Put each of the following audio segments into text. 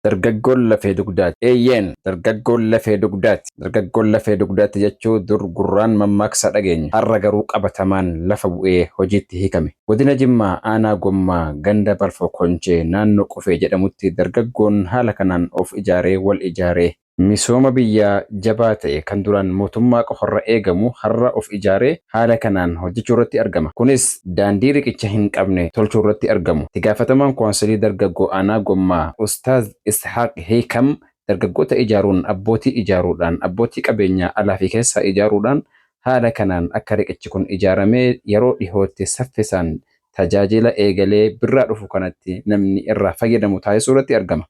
Dargaggoon lafee dugdaati. Eeyyeen, dargaggoon lafee dugdaati. Dargaggoon lafee dugdaati jechuu dur gurraan mammaaksa dhageenya. Har'a garuu qabatamaan lafa bu'ee hojiitti hiikame. Godina Jimmaa Aanaa Gommaa ganda Balfoo Konchee naannoo Qofee jedhamutti dargaggoon haala kanaan of ijaaree wal ijaaree, misooma biyyaa jabaa ta'e kan duraan mootummaa qofarra eegamu har'a of ijaaree haala kanaan hojjechuurratti argama. Kunis daandii riqicha hin qabne tolchuurratti argamu. Itti gaafatamaan Koonsilii Dargaggoo Aanaa Gommaa Ustaaz Ishaaq Hiikam dargaggoota ijaaruun abbootii ijaaruudhaan abbootii qabeenyaa alaa fi keessaa ijaaruudhaan haala kanaan akka riqichi kun ijaaramee yeroo dhihootti saffisaan tajaajila eegalee birraa dhufu kanatti namni irraa fayyadamu taasisuurratti argama.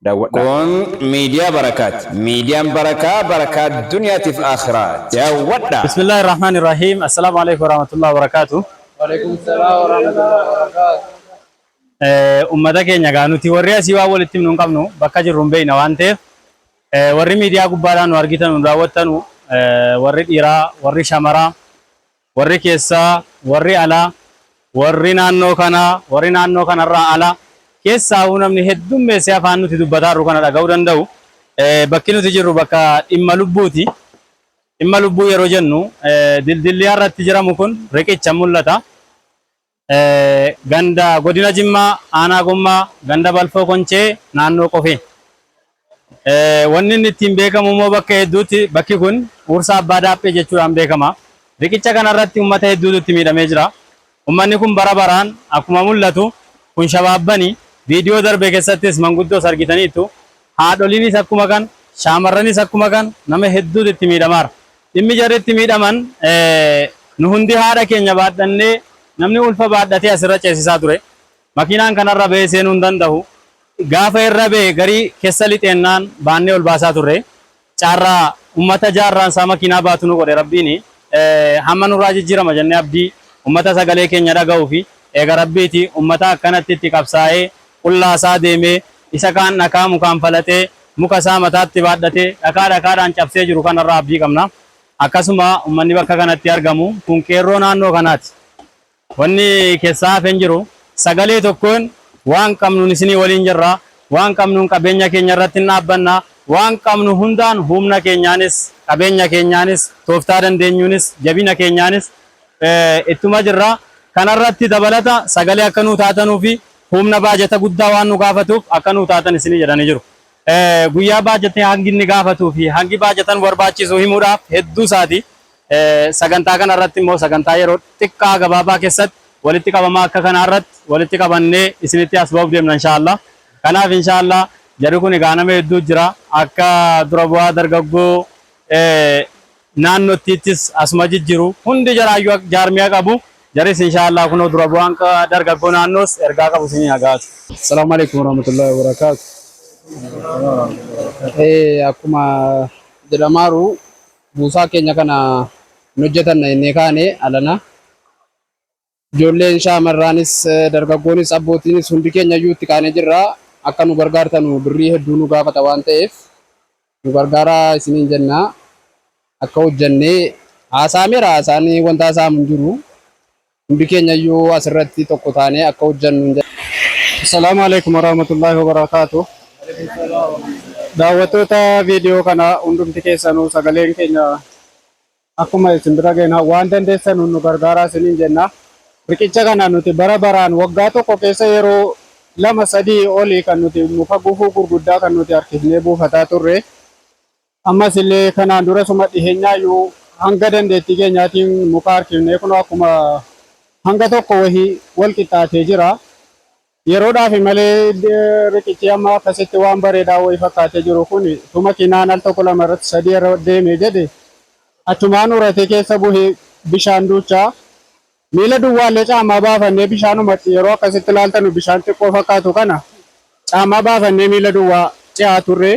Daawwadhaa. Kun miidiyaa Barakaati. Miidiyaan Barakaa barakaa duniyaatiif aakhiraati. Daawwadhaa. Bismillaahi Rahmaani Rahiim. Assalaamu alaikum warahmatullahi wabarakatuh. Waalaikum salaam warahmatullahi wabarakatuh. Ummata keenya gaa nuti warri asii waan walitti himnu hin qabnu, bakka jirru hin beekna waan ta'eef, warri miidiyaa gubbaadhaan nu argitan, nu daawwattanu, warri dhiiraa, warri shamaraa, warri keessaa, warri alaa, warri naannoo kanaa, warri naannoo kanarraa ala keessaahuu namni heddummeessee afaan nuti dubbataa jirru kana dhaga'uu danda'u. Bakki nuti jirru bakka dhimma lubbuuti. Dhimma lubbuu yeroo jennu, dildilli har'atti jiramu kun riqicha mul'ata. Ganda godina Jimmaa Aanaa Gommaa ganda Balfoo Konchee naannoo Qofee. Wanni inni ittiin beekamu immoo bakka hedduutti bakki kun Uursaa Abbaa Daaphee jechuudhaan beekama. Riqicha kanarratti uummata hedduutu itti miidhamee jira. Uummanni kun bara baraan akkuma mul'atu kun shabaabbani viidiyoo darbe keessattis manguddoos argitaniittu. Haadholiinis akkuma kan, shaamarranis akkuma kan, nama hedduutu itti miidhamaara. Dhimmi jarri itti miidhaman, nu hundi haadha keenya baadhannee, namni ulfa baadhatee asirra ceesisaa ture. Makiinaan kanarra ba'ee seenuu hin danda'u. Gaafa irra ba'e garii keessa lixeennaan baannee ol baasaa turre. Caarraa ummata jaarraan isaa makiinaa baatu nu godhe Rabbiini. Hamma nurraa jijjiirama jennee abdii ummata sagalee keenya dhaga'uu fi eega Rabbiiti ummata akkanatti itti qabsaa'ee qullaa isaa deemee, isa kaan dhakaa mukaan falaxee, muka isaa mataatti baadhatee, dhakaa dhakaadhaan cabsee jiru kanarraa abdii qabna. Akkasuma ummanni bakka kanatti argamu kun qeerroo naannoo kanaati. Wanni keessaa hafe hin jiru. Sagalee tokkoon waan qabnuun isinii waliin jirra. Waan qabnuun qabeenya keenya irratti hin dhaabbanna. Waan qabnu hundaan humna keenyaanis, qabeenya keenyaanis, tooftaa dandeenyuunis, jabina keenyaanis ittuma jirra. Kanarratti dabalata sagalee akka nuu taatanuu fi humna baajata guddaa waan nu gaafatuuf akka nuu taatan isinii jedhanii jiru. Guyyaa baajatni hangi inni gaafatuu fi hangi baajatan barbaachisu himuudhaaf hedduu isaati. Sagantaa kana irratti immoo sagantaa yeroo xiqqaa gabaabaa keessatti walitti qabamaa akka kanaa irratti walitti qabannee isinitti as ba'uuf deemna inshaallah. Kanaaf inshaallah jarri kun egaa nama hedduu jira, akka dura bu'aa dargaggoo naannottiittis asuma jijjiru hundi jaraayyuu jaarmiyaa qabu. Jaris inshaallah kunoo dura bu'aan dargaggoo naannoos ergaa qabu isinii hagaatu. Assalamu alaikum warahmatullahi wabarakatuh. Akkuma jedhamaaru buusaa keenya kana hin hojjetanna jennee kaane alana. Ijoolleen shaamarraanis, dargaggoonis, abbootiinis hundi keenya iyyuu itti kaanee jirra. Akka nu gargaartanu birrii hedduu nu gaafata waan ta'eef nu gargaaraa isiniin jenna. Akka hojjannee haasa'ameera, haasa'aan wanta haasa'amu hin jiru. Hundi keenya iyyuu asirratti tokko taanee akka hojjannu hin jedha. Assalaamu alaikum warahmatullahi wabarakaatu. Daawwattoota viidiyoo kana hundumti keessanuu, sagaleen keenya akkuma isin bira ga'een waan dandeessan nu gargaaraa isiniin jenna. Riqicha kana nuti bara baraan waggaa tokko keessa yeroo lama sadii olii kan nuti muka gufuu gurguddaa kan nuti harkifnee buufataa turre. Ammas illee kanaan dura suma dhiheenyaayyuu hanga dandeettii keenyaatiin muka harkifnee kun akkuma hanga tokko wahii wal qixxaatee jira. Yeroodhaaf malee riqichi amma akkasitti waan bareedaa wayii fakkaatee jiru kun tuma makiinaan al tokko lama irratti sadii irra deemee jedhe achumaan uratee keessa buhee bishaan duuchaa, miila duwwaallee caamaa baafannee bishaanumatti yeroo akkasitti ilaaltanu bishaan xiqqoo fakkaatu kana caamaa baafannee miila duwwaa ce'aa turre,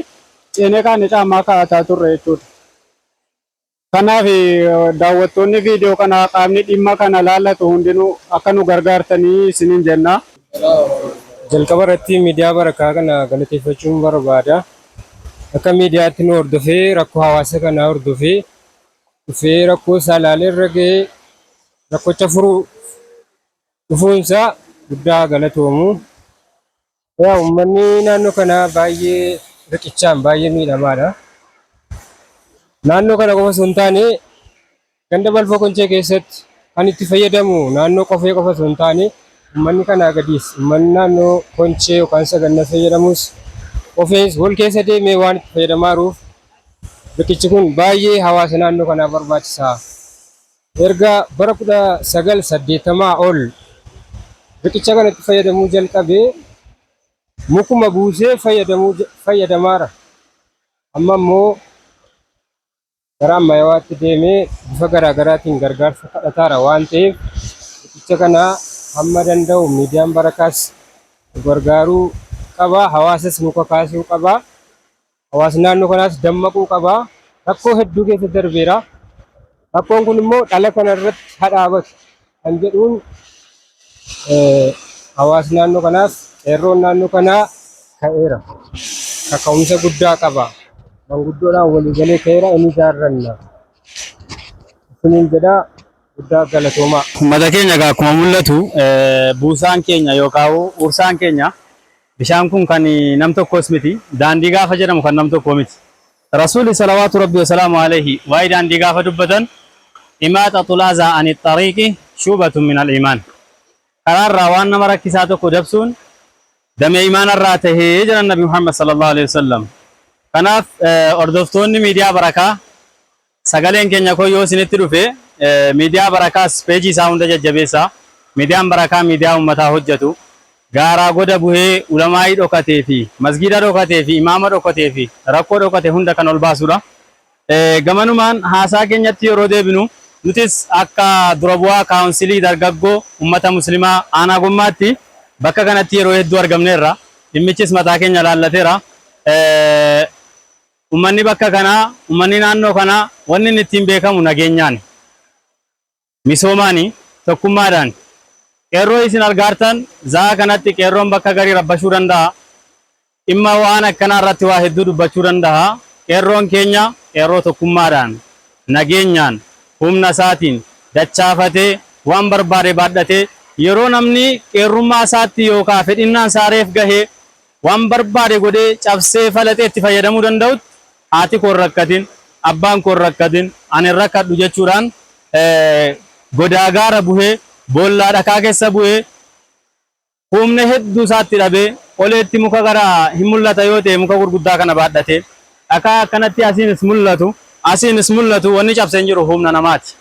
ceenee kaane caamaa kaa'ataa turre jechuudha. Kanaaf daawwattoonni viidiyoo kanaa, qaamni dhimma kana laallatu hundinuu akka nu gargaartanii isiniin jenna. Jalqaba irratti miidiyaa Barakaa kana galateeffachuun barbaada. Akka miidiyaatti nu hordofee, rakkoo hawaasa kanaa hordofee dhufee, rakkoo isaa ilaalee irra ga'ee rakkocha furuu dhufuunsaa guddaa galatoomu. Yaa uummanni naannoo kanaa baay'ee riqichaan baay'ee miidhamaadha. Naannoo kana qofa osoo hin taane ganda balfa konchee keessatti kan itti fayyadamu naannoo qofee qofa osoo hin taane uummanni kanaa gadiis uummanni naannoo konchee yookaan saganna fayyadamus qofees wal keessa deemee waan itti fayyadamaa jiruuf riqichi kun baay'ee hawaasa naannoo kanaaf barbaachisa. Erga bara 1980 ol riqicha kanatti fayyadamuu jalqabee mukuma buusee fayyadamuu fayyadamaara. Amma immoo gara ammayyawaatti deemee bifa garaa garaatiin gargaarsa kadhataara waan ta'eef riqicha kana hamma danda'u miidiyaan Barakaas nu gargaaruu qaba. Hawaasas nu kakaasuu qaba. Hawaasni naannoo kanaas dammaquu qaba. Rakkoo hedduu keessa darbeera. Rakkoon kun immoo dhala kana irratti haa dhaabatu kan jedhuun hawaasni naannoo kanaas qeerroon naannoo kanaa ka'eera. Kaka'umsa guddaa qaba. Manguddoodhaan walii galee ka'eera inni ijaarranna. Isiniin jedhaa guddaa galatoomaa. Uummata keenya egaa akkuma mul'atu buusaan keenya yookaan ursaan keenya Bishaan kun kan nam tokkoos miti. Daandii gaafa jedhamu kan nam tokkoo miti. Rasuulli salawaatu rabbi wasalaamu alayhi waa'ee daandii gaafa dubbatan imaaxatul azaa ani xariiqi shuubatun minal iimaan. Karaarraa waan nama rakkisaa tokko dabsuun damee imaanarraa tahee jedhan Nabi Muhammad sallallahu alayhi wasallam. Kanaaf hordoftoonni miidiyaa barakaa Sagaleen keenya kun yoo isinitti dhufe miidiyaa Barakaas peejii isaa hunda jajjabeessaa. Miidiyaan Barakaa miidiyaa ummataa hojjatu. Gaaraa goda buhee ulamaa'ii dhokatee fi masgiida dhokatee fi imaama dhokatee fi rakkoo dhokate hunda kan ol baasudha. Gamanumaan haasaa keenyatti yeroo deebinu nutis akka dura bu'aa kaawunsilii dargaggoo ummata muslimaa aanaa Gommaatti bakka kanatti yeroo hedduu argamneerra. Dhimmichis mataa keenya laallateera. Ummanni bakka kanaa, ummanni naannoo kanaa wanni inni ittiin beekamu nageenyaani. Misoomaani, tokkummaadhaani. Qeerroo isin argaartan za'a kanatti qeerroon bakka garii rabbashuu danda'a. Dhimma waan akkanaa irratti waa hedduu dubbachuu danda'a. Qeerroon keenya qeerroo tokkummaadhaan, nageenyaan, humna isaatiin dachaafatee waan barbaade baadhatee yeroo namni qeerrummaa isaatti yookaa fedhinnaan isaa reef gahe waan barbaade godhee cabsee falaxee itti fayyadamuu danda'utti haati koo hin rakkatin, abbaan koo hin rakkatin, ani hin rakkadhu jechuudhaan godaa gaara buhee, boollaa dhakaa keessa bu'ee, humna hedduu isaatti dhabee, oleetti muka gara hin mul'ata yoo ta'e muka gurguddaa kana baadhatee, dhakaa akkanatti asiinis mul'atu, asiinis mul'atu wanni cabse hin jiru humna namaati.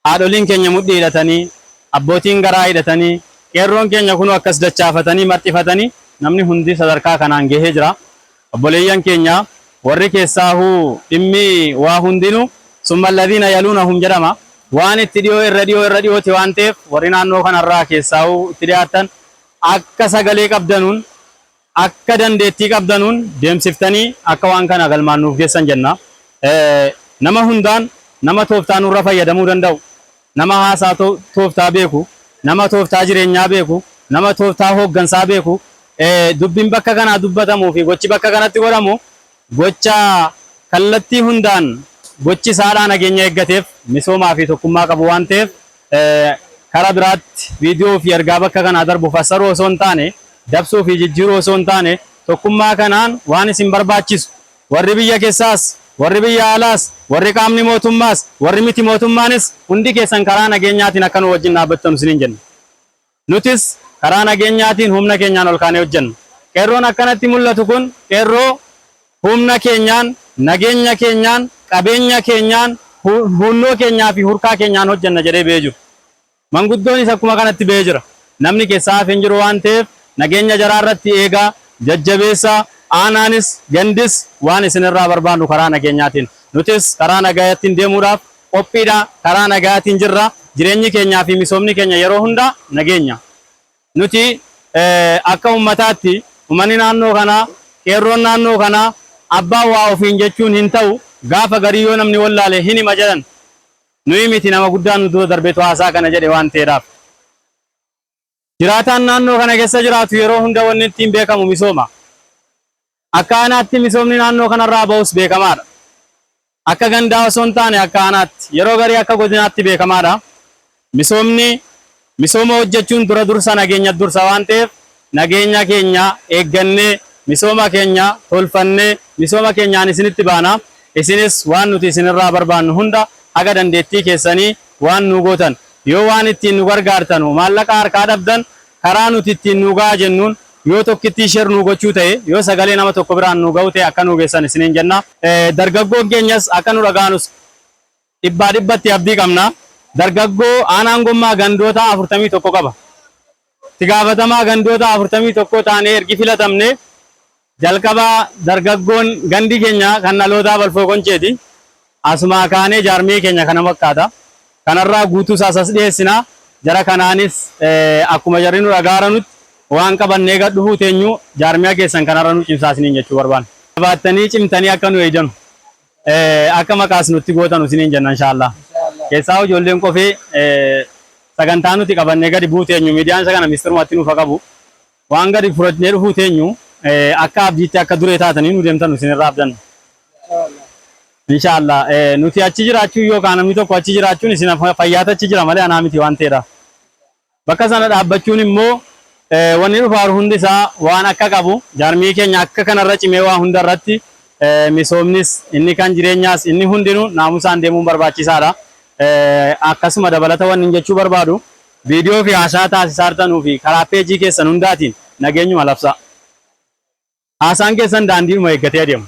Haadholiin keenya mudhii hidhatanii, abbootiin garaa hidhatanii, qeerroon keenya kunoo akkas dachaafatanii, marxifatanii namni hundi sadarkaa kanaan gahee jira. Obboleeyyan keenya warri keessaahuu dhimmi waa hundinuu summa alladhiina yaluunahum jedhama. Waan itti dhiyoo irra dhiyoo irra dhiyooti waan ta'eef warri naannoo kanarraa keessaahuu itti dhiyaattan akka sagalee qabdanuun akka dandeettii qabdanuun deemsiftanii akka waan kana galmaan nuuf geessan jenna. Nama hundaan nama tooftaa nurra fayyadamuu danda'u, nama haasaa tooftaa beeku, nama tooftaa jireenyaa beeku, nama tooftaa hooggansaa beeku, dubbiin bakka kanaa dubbatamuu fi gochi bakka kanatti godhamu gocha kallattii hundaan gochi isaadhaa nageenya eeggateef misoomaa fi tokkummaa qabu waan ta'eef Kara biraatti viidiyoo fi ergaa bakka kanaa darbu fassaruu osoo hin taane, dabsuu fi jijjiiruu osoo hin taane, tokkummaa kanaan waan isin barbaachisu warri biyya kessaas, warri biyya alaas, warri qaamni mootummaas, warri miti mootummaanis hundi keessan karaa nageenyaatiin akka nu wajjin dhaabbattanu isiniin jenna. Nutis karaa nageenyaatiin humna keenyaan ol kaanee hojjenna. Qeerroon akkanatti mul'atu kun qeerroo humna keenyaan, nageenya keenyaan, qabeenya keenyaan, huunnoo keenyaa fi hurkaa keenyaan hojjenna jedhee ba'ee jiru. Manguddoonis akkuma kanatti ba'ee jira. Namni keessaa hafe hin jiru waan ta'eef nageenya jaraa irratti eegaa, jajjabeessaa, aanaanis, gandis waan isin irraa barbaannu karaa nageenyaatiin. Nutis karaa nagaayattiin deemuudhaaf qophiidha, karaa nagayaatiin jirra, jireenyi keenyaa fi misoomni keenya yeroo hunda nageenya. Nuti akka ummataatti, ummanni naannoo kanaa, qeerroon naannoo kanaa abbaan waa ofiin jechuun hin ta'u, gaafa garii yoo namni wallaale hin hima jedhan. Nuyi miti nama guddaa nu dura darbetu haasaa kana jedhe waan ta'eedhaaf. Jiraataan naannoo kana keessa jiraatu yeroo hunda wanni ittiin beekamu misooma. Akka aanaatti misoomni naannoo kanarraa bahus beekamaadha. Akka gandaa osoo hin taane akka aanaatti, yeroo garii akka godinaatti beekamaadha. Misoomni misooma hojjechuun dura dursa nageenya dursa waan ta'eef Nageenya keenya eeggannee misooma keenya tolfannee misooma keenyaan isinitti baana. Isinis waan nuti isinirraa barbaannu hunda haga dandeettii keessanii waan nu gootan, yoo waan ittiin nu gargaartanu maallaqa harkaa dhabdan, karaa nuti ittiin nu gahaa jennuun yoo tokkittii share nu gochuu ta'e, yoo sagalee nama tokko biraan nu ga'u ta'e, akka nu geessan isiniin jenna. Dargaggoon keenyas akka nu dhaga'anus dhibbaa dhibbatti abdii qabna. Dargaggoo aanaan Gommaa gandoota 41 qaba. Itti gaafatamaa gandoota 41 taanee ergi filatamne jalqaba dargaggoon gandi keenya kan dhalootaa Balfoo Koncheeti. Asumaa kaanee jaarmee keenya kana fakkaata. Kanarraa guutuu isaas as dhiyeessina. Jara kanaanis akkuma jarri nu dhagaaranutti waan qabannee gad dhufuu teenyu jaarmiyaa keessan kanarra nu cimsaa isiniin jechuu barbaanna. Baattanii cimtanii akka nu eeydanu, akka maqaas nutti gootanu isiniin jenna inshaallah. Keessaa ijoolleen qofee sagantaa nuti qabannee gadi bu'uu teenyu miidiyaan isa kana mistirumatti nuuf qabu. Waan gadi fudhannee dhufuu teenyu akka abdiitti akka duree taatanii nu deemtan isinirraa abdanna. Inshaallah nuti achi jiraachuu yookaan namni tokko achi jiraachuun isin fayyaata achi jira malee anaa miti waan ta'eedha. Bakka sana dhaabbachuun immoo wanni dhufaaru hundi isaa waan akka qabu jaarmii keenya akka kanarra cimee waa hunda irratti misoomnis inni kan jireenyaas inni hundinuu naamusaan deemuun barbaachisaadha. Akkasuma dabalata wanni jechuu barbaadu, viidiyoo fi haasaa taasisaa jirtanuu fi karaa peejii keessan hundaatiin nageenyuma labsaa. Haasaan keessan daandiidhuma eeggatee adeemu.